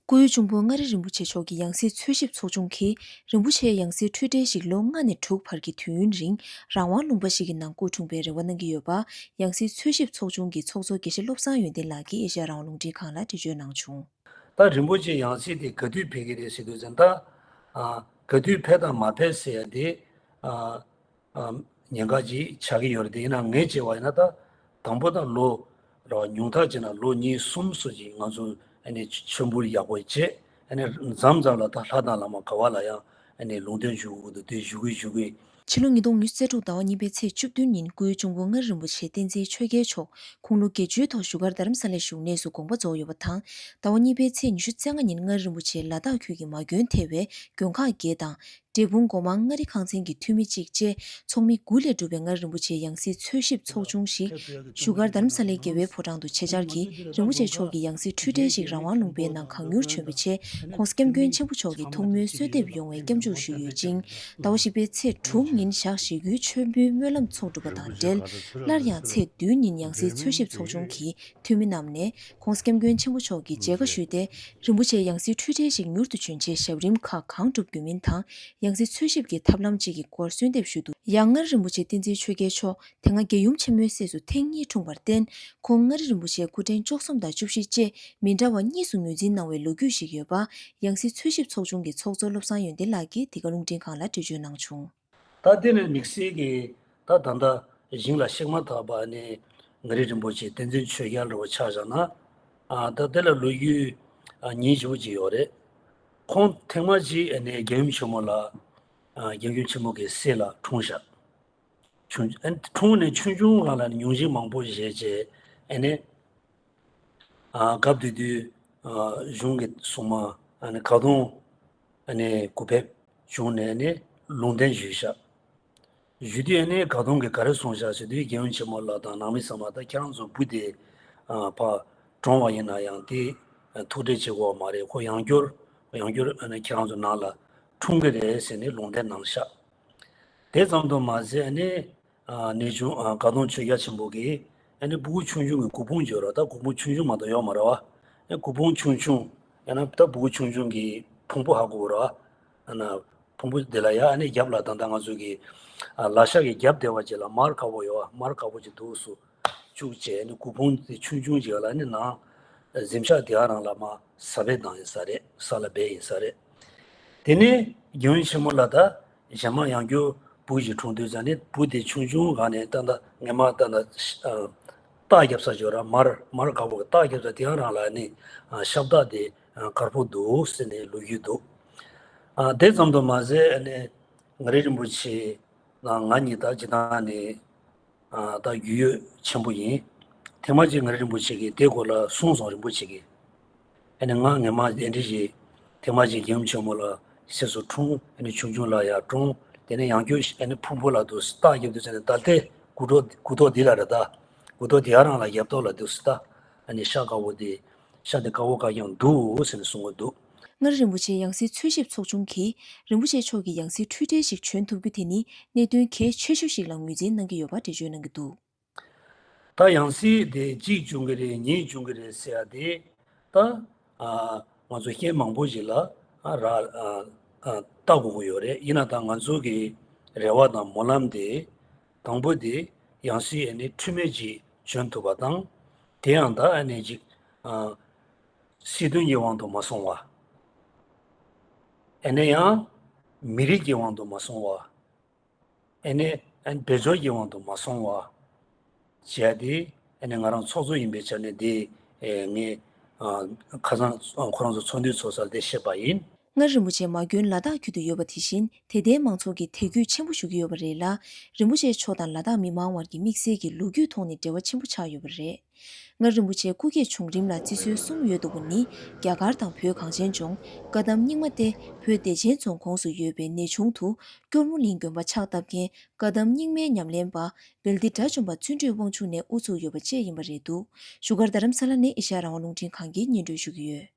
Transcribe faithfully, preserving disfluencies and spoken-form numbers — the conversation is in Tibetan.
སྐུའི་གཅུང་པོ་མངའ་རིས་རིན་པོ་ཆེ་མཆོག་གི་ཡང་སྲིད་འཚོལ་ཞིབ་ཚོགས་ཆུང་གིས། རིན་པོ་ཆེའི་ཡང་སྲིད་འཁྲུལ་བྲལ་ཞིག་ལོ་ལྔ་ནས་དྲུག་བར་གྱི་དུས་ཡུན་རིང་རང་དབང་ལུང་པ་ཞིག་གི་ནང་སྐུ་འཁྲུངས་པའི་རེ་བ་གནང་གི་ཡོད་པ། ཡང་སྲིད་འཚོལ་ཞིབ་ཚོགས་ཆུང་གི་ཚོགས་གཙོ་དགེ་བཤེས་བློ་བཟང་ཡོན་ཏན་ལགས་ཀྱིས་ཨེ་ཤ་ཡ་རང་དབང་རླུང་འཕྲིན་ཁང་ལ་འགྲེལ་བརྗོད་གནང་བྱུང་། ད་རིན་པོ་ཆེ་ཡང་སྲིད་དེ་ག་དུས་ཕེབས་ཀྱི་རེད་ཟེར་དུས་ཙང་ད། ཨ། ག་དུས་ཕེབས་དང་མ་ཕེབས་ཟེར་ཡ་དེ། ཨ། ཨ། ཉེན་ཁ་ཅིག་ཆགས་ཀྱི་ཡོད་རེད་དེ། ཡིན་ན་ངས་བྱས་པ་ཡིན་ན་ད། དང་པོ་ད་ལོ། ར་བ་ཉུང་མཐའ་བྱས་ན་ལོ་གཉིས་གསུམ་སོགས་ཀྱི་ང་ཚོ་ཨ་ནི་མཆོད་འབུལ་ཡག་པོ་བྱས། ཨ་ནི་མཚམས་མཚམས་ལ་ད་ལྷ་དང་བླ་མ་ག་བ་ལ་ཡང་ཨ་ནི་ལུང་བསྟན་ཞུ་དགོས་འདུག་དེ་ཞུ་གི་ཞུ་གི། ཕྱི་ལོ་ཉིས་སྟོང་ཉི་ཤུ་རྩ་དྲུག་ཟླ་བ་གཉིས་པའི་ཚེས་བཅུ་བདུན་ཉིན་སྐུའི་གཅུང་པོ་མངའ་རིས་རིན་པོ་ཆེ་བསྟན་འཛིན་ཆོས་རྒྱལ་མཆོག་ཁོང་ལོ་བརྒྱད་ཅུའི་ཐོག་བཞུགས་སྒར་རྡ་རམ་ས་ལའི་བཞུགས་གནས་སུ་དགོངས་པ་རྫོགས་ཡོད་པ་དང་། ཟླ་བ་གཉིས་པའི་ཚེས་ཉི་ཤུ་རྩ་ལྔ་ཉིན་མངའ་རིས་རིན་པོ་ཆེ་ལ་དྭགས་ཁུལ་གྱི་མ་དགོན་ཐེ་བའི་དགོན་ཁག་བརྒྱད་དང་། འབྲས་སྤུངས་སྒོ་མང་མངའ་རིས་ཁང་ཚན་གྱི་འཐུས་མི་གཅིག་བཅས་ཚོགས་མི་དགུ་ལས་གྲུབ་པའི་མངའ་རིས་རིན་པོ་ཆེའི་ཡང་སྲིད་འཚོལ་ཞིབ་ཚོགས་ཆུང་ཞིག་བཞུགས་སྒར་རྡ་རམ་ས་ལའི་རྒྱལ་བའི་ཕོ་བྲང་དུ་ཆེད་བཅར་གྱིས། རིན་པོ་ཆེ་མཆོག་གི་ཡང་སྲིད་འཁྲུལ་བྲལ་ཞིག་རང་དབང་ལུང་པའི་ནང་གང་མྱུར་བྱོན་པའི་ཆེད། ྋགོང་ས་ྋསྐྱབས་མགོན་ཆེན་པོ་མཆོག་གི་ཐུགས་སྨོན་གསོལ་འདེབས་ཡོང་བའི་སྐྱབས་འཇུག་ཞུས་ཡོད་ཅིང་། ཟླ་བ་བཞི་པའི་ཚེས་དྲུག་ཉིན་ཞག་བཞི་དགུའི་མཆོད་འབུལ་སྨོན་ལམ་ཚོགས་གྲུབ་པ་དང་འབྲེལ། སླར་ཡང་ཚེས་བདུན་ཉིན་ཡང་སྲིད་འཚོལ་ཞིབ་ཚོགས་ཆུང་གི་འཐུས་མི་རྣམས་ནས་ྋགོང་ས་ྋསྐྱབས་མགོན་ཆེན་པོ་མཆོག་གི་མཇལ་ཁ་ཞུས་ཏེ། རིན་པོ་ཆེའི་ཡང་སྲིད་འཁྲུལ་བྲལ་ཞིག་མྱུར་དུ་བྱོན་ཆེད་ཞབས་རིམ་ཁག་གང་སྒྲུབ་དགོས་མིན་དང་། ཡང་སྲིད་འཚོལ་ཞིབ་ཀྱི་ཐབས་ལམ་བཅས་ཀྱི་སྐོར་གསོལ་འདེབས་ཞུས་འདུག་ཡང་མངའ་རིས་རིན་པོ་ཆེ་བསྟན་འཛིན་ཆོས་རྒྱལ་མཆོག་དེ་སྔ་རྒྱལ་ཡུམ་ཆེན་མོའི་སྲས་སུ་ཐེངས་གཉིས་འཁྲུངས་པར་བརྟེན། ཁོང་མངའ་རིས་རིན་པོ་ཆེའི་སྐུ་ཕྲེང་བཅུ་གསུམ་དང་བཅུ་བཞི་བཅས་མི་འདྲ་བ་གཉིས་སུ་ངོས་འཛིན་གནང་བའི་ལོ་རྒྱུས་ཤིག་ཡོད་པ། ཡང་སྲིད་འཚོལ་ཞིབ་ཚོགས་ཆུང་གི་ཚོགས་གཙོ་བློ་བཟང་ཡོན་ཏན་ལགས་ཀྱིས་འདི་ག་རླུང་འཕྲིན་ཁང་ལ་འགྲེལ་བརྗོད་གནང་བྱུང་། ད་དེ་ནི་དམིགས་བསལ་གྱི་ད་ད་ལྟ་ཞིང་ལ་གཤེགས་མ་ཐག་པ་ནི་མངའ་རིས་རིན་པོ་ཆེ་བསྟན་འཛིན་ཆོས་རྒྱལ་འདྲ་བོ་ཆ་བཞག་ན། ཨ། ད་དེ་ལ་ལོ་རྒྱུས་ཨ་ཉིན་བཞི་པོ་ཅིག་ཡོད་རེད། ཁོང་ཐེངས་མ་གཅིག་ཨ་ནི་རྒྱལ་ཡུམ་ཆེན་མོ་ལ། ཨ། རྒྱལ་ཡུམ་ཆེན་མོ་གི་སྲས་ལ་འཁྲུངས་ཤག་ཆུང་། ཨ་ནི་འཁྲུངས་ནས་ཆུང་ཆུང་སྒང་ལ་ནི་ཉུང་ཤས་མང་པོ་བཞེས་བྱས། ཨ་ནི། ཨ། སྐབས་དེ་དུས། ཨ། གཞུང་གི་སྲུང་མ་ཨ་ནི་ག་གདོང་ཨ་ནི་སྐུ་ཕེབས་བྱུང་ནས་ནི་ལུང་བསྟན་ཞུས་ཤག་ཞུས་དུས་ཨ་ནི་ག་གདོང་གིས་ག་རེ་གསུངས་ཤག་ཟེར་དུས། རྒྱལ་ཡུམ་ཆེན་མོ་ལགས་དང་ནང་མི་ཚང་མ་ད་ཁྱེད་རང་ཚོ་བུ་དེ། ཨ། ཕར་གྲོངས་པ་ཡིན་ན་ཡང་དེ་ཐུགས་ཁྲལ་བྱེད་དགོས་པ་མ་རེད། ཁོ་ཡང་བསྐྱར་ཡང་བསྐྱར་ཨ་ནི་ཁྱེད་རང་ཚོ་ནང་ལ་འཁྲུངས་ཀྱི་རེད་ཟེར་ནས་ལུང་བསྟན་གནང་ཤག་དེ་ཙམ་དུ་མ་ཟད་ཨ་ནི། ཨ། གནས་ཆུང་། ཨ། དགའ་གདོང་ཆོས་རྒྱལ་ཆེན་པོ་གིས་ཨ་ནི་སྤུ་གུ་ཆུང་ཆུང་གི་སྐུ་ཕུང་བྱོས་རོགས། ད་སྐུ་ཕུང་ཆུང་ཆུང་མ་གཏོགས་ཡོད་མ་རེད་བ། ཨ། སྐུ་ཕུང་ཆུང་ཆུང་ཡང་ན་ད་སྤུ་གུ་ཆུང་ཆུང་གི་ཕུང་པོ་ཧ་གོ་རོགས། ཨ་ན་ཕུང་པོ་དེ་ལ་ཡ་ཨ་ནི་རྒྱབ་ལ་ད་ལྟ་ང་ཚོ་གི། ཨ། ལག་ཤ་གི་རྒྱབ་དེ་བ་ཅིག་ལ་མར་དཀར་པོ་ཡོད་བ། མར་དཀར་པོ་ཅིག་འདུག་སུ་བཅུག་བྱས་ཨ་ནི་སྐུ་ཕུང་དེ་ཆུང་ཆུང་ཅིག་ལ་ཨ་ནི་ནང་གཟིམ་ཤག་དེ་ག་རང་ལ་མར་ས་སྦས་བཏང་ཡིན་ས་རེད། ས་ལ་སྦས་ཡིན་ས་རེད། དེ་ནས་རྒྱལ་ཡུམ་ཆེན་མོ་ལ་ད་གཞན་མ་ཡང་བསྐྱར་བུ་ཞིག་འཁྲུངས་དུས་ཙང་ནི་བུ་དེ་ཆུང་ཆུང་སྒང་ནས་ད་ལྟ་ངས་མར་ད་ལྟ་ཨ་རྟགས་རྒྱབ་ས་ཅིག་ཡོད་ར། མར་མར་དཀར་པོ་གི་རྟགས་རྒྱབ་ས་དེ་ཡང་རང་ལ་ནི་ཨ་ཤ་སྟག་དེ་ཨ་དཀར་པོ་འདུག་ཟེར་ནས་ལོ་རྒྱུས་འདུག་ཨ། དེ་ཙམ་དུ་མ་ཟད་ཨ་ནི་མངའ་རིས་རིན་པོ་ཆེ་ནང་ང་གཉིས་ད་སྤྱིར་བཏང་ནས། ཨ། ད་རྒྱུས་ཡོད་ཆེན་པོ་ཡིན། ཐེངས་མ་གཅིག་མངའ་རིས་རིན་པོ་ཆེ་གིས་དེ་སྐོར་ལ་གསུངས་སོང་། རིན་པོ་ཆེ་གིས། ཨ་ནི་ང་ངས་མར་དེ་འདྲ་ཞིག་ཐེངས་མ་གཅིག་རྒྱལ་ཡུམ་ཆེན་མོ་ལ་སྲས་སུ་འཁྲུངས། ཨ་ནི་ཆུང་ཆུང་ལ་ཡར་འཁྲུངས། དེ་ནས་ཡང་བསྐྱར་ཨ་ནི་ཕུང་པོ་ལ་འདུག་སེ་རྟགས་རྒྱབ་དུས་ཙང་ནས་ད་ལྟའི་སྐུ་ཐོག་སྐུ་ཐོག་འདི་ལ་རེད། ད་སྐུ་ཐོག་འདི་ག་རང་ལ་རྒྱབ་ཐོག་ལ་འདུག་སེ་ད་ཨ་ནི་ཤ་དཀར་པོ་དེ། ཤ་དེ་དཀར་པོ་དཀར་རྐྱང་འདུག་ཟེར་ནས་གསུང་གི་འདུག་མངའ་རིས་རིན་པོ་ཆེའི་ཡང་སྲིད་འཚོལ་ཞིབ་ཚོགས་ཆུང་གིས་རིན་པོ་ཆེ་མཆོག་གི་ཡང་སྲིད་འཁྲུལ་བྲལ་ཞིག་བྱོན་ཐུབ་རྒྱུ་དེ་ནི་གནད་དོན་གལ་ཆེ་ཤོས་ཤིག་ལ་ངོས་འཛིན་གནང་གི་ཡོད་པ་འགྲེལ་བརྗོད་གནང་གི་འདུག་ད་ཡང་སྲིད་དེ་གཅིག་བྱུང་གི་རེད། གཉིས་བྱུང་གི་རེད་ཟེར་ཡ་དེ་ད། ཨ། ང་ཚོ་རྐྱེན་མང་པོ་ཞིག་ལ། ཨ། རག་ཨ། ཨ། ལྟ་དགོས་ཀྱི་ཡོད་རེད། ཡིན་ན་ད་ང་ཚོ་གི་རེ་བ་དང་སྨོན་ལམ་དེ། དང་པོ་དེ་ཡང་སྲིད་ཨ་ནི་འཁྲུལ་མེད་ཅིག་བྱོན་ཐུབ་པ་དང་། དེ་ཡང་ད་ཨ་ནི་ཅིག་ཨ། སྲིད་དོན་གྱི་དབང་དུ་མ་སོང་བ། ཨ་ནི་ཡང་མི་རིགས་ཀྱི་དབང་དུ་མ་སོང་བ། ཨ་ནི་ཨ་ནི་བེད་སྤྱོད་ཀྱི་དབང་དུ་མ་སོང་བ་བྱས་ཏེ། ཨ་ནི་ང་རང་ཚོགས་གཙོ་ཡིན་པའི་ཆ་ནས་དེ་ངས་ཁ་སང་ཁོ་རང་ཚོ་ཚོགས་འདུའི་ཚོགས་ས་ལ་དེ་བཤད་པ་ཡིན། མངའ་རིས་རིན་པོ་ཆེ་མ་དགོན་ལ་དྭགས་ཁུལ་དུ་ཡོད་པ་དེ་བཞིན་དད་ལྡན་མང་ཚོགས་ཀྱི་དད་གུས་ཆེན་པོ་ཞུ་གི་ཡོད་པ་རེད་ལ། རིན་པོ་ཆེ་མཆོག་དང་ལ་དྭགས་མི་མང་དབར་གྱི་དམིགས་བསལ་གྱི་ལོ་རྒྱུས་ཐོག་ནས་འབྲེལ་བ་ཆེན་པོ་ཆགས་ཡོད་པ་རེད། མངའ་རིས་རིན་པོ་ཆེའི་སྐུ་སྐྱེ་བྱུང་རིམ་ལ་བརྩི་སྲོལ་གསུམ་ཡོད་འདུག་པ་ནི། རྒྱ་གར་དང་བོད་གངས་ཅན་ལྗོངས་བཀའ་གདམས་རྙིང་མ་སྟེ། བོད་བདེ་ཆེན་རྫོང་ཁོངས་སུ་ཡོད་པའི་གནས་ཆུང་དུ་སྐྱོར་མོ་གླིང་དགོན་པ་ཕྱག་བཏབ་མཁན་བཀའ་གདམས་རྙིང་མའི་ཉམས་ལེན་པ་བེལ་ཏི་དགྲ་བཅོམ་པ་བརྩོན་འགྲུས་དབང་ཕྱུག་ནས་དབུ་བཙུགས་ཡོད་པ་བཅས་ཡིན་པ་རེད་འདུག་བཞུགས་སྒར་རྡ་རམ་ས་ལ་ནས་ཨེ་ཤ་ཡ་རང་དབང་རླུང་འཕྲིན་ཁང་གིས་སྙན་སྒྲོན་ཞུ་གི་ཡོད།